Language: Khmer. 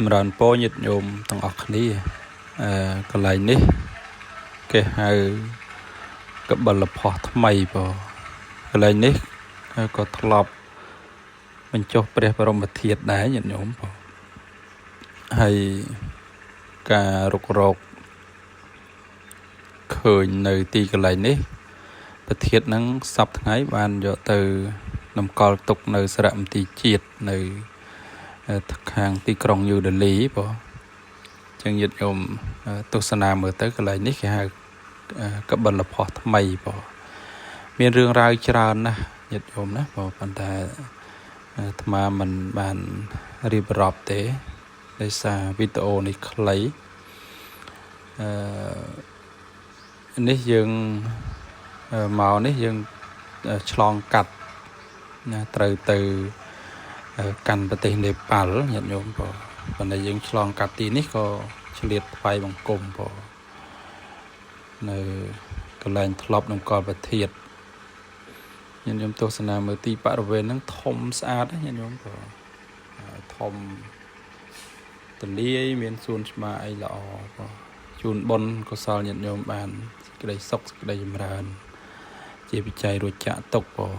ចម្រើនពរញាតិញោមទាំងអស់គ្នាអឺកន្លែងនេះគេហៅកបិលផោះថ្មីបើកន្លែងនេះក៏ធ្លាប់បញ្ចុះព្រះបរមធាតុដែរញាតិញោមបើហើយការរុករកឃើញនៅទីកន្លែងនេះប្រធាននឹងសប្តាហ៍ថ្ងៃបានយកទៅតម្កល់ទុកនៅសារមន្ទីរជាតិនៅខាងទីក្រុងញូដេលីបងចឹងញាតិញោមទស្សនាមើលទៅកន្លែងនេះគេហៅកបិលផោះថ្មីបងមានរឿងរ៉ាវច្រើនណាស់ញាតិញោមណាបងប៉ុន្តែអាត្មាមិនបានរៀបរាប់ទេដោយសារវីដេអូនេះខ្លីអឺនេះយើងមកនេះយើងឆ្លងកាត់ណាត្រូវទៅកាន់ប្រទេសនេប៉ាល់ញាតិញោមបងប៉ុន្តែយើងឆ្លងកាត់ទីនេះក៏ឆ្លៀតថ្វាយបង្គំបងនៅកន្លែងធ្លាប់តម្កល់ប្រធាតញាតិញោមទស្សនាមើលទីបរិវេណហ្នឹងធំស្អាតញាតិញោមបងធំទលាយមានសួនច្បារអីល្អបងជូនបុណ្យកុសលញាតិញោមបានសេចក្តីសុខសេចក្តីចម្រើន ជាបច្ច័យរួចចាក់ទុកបង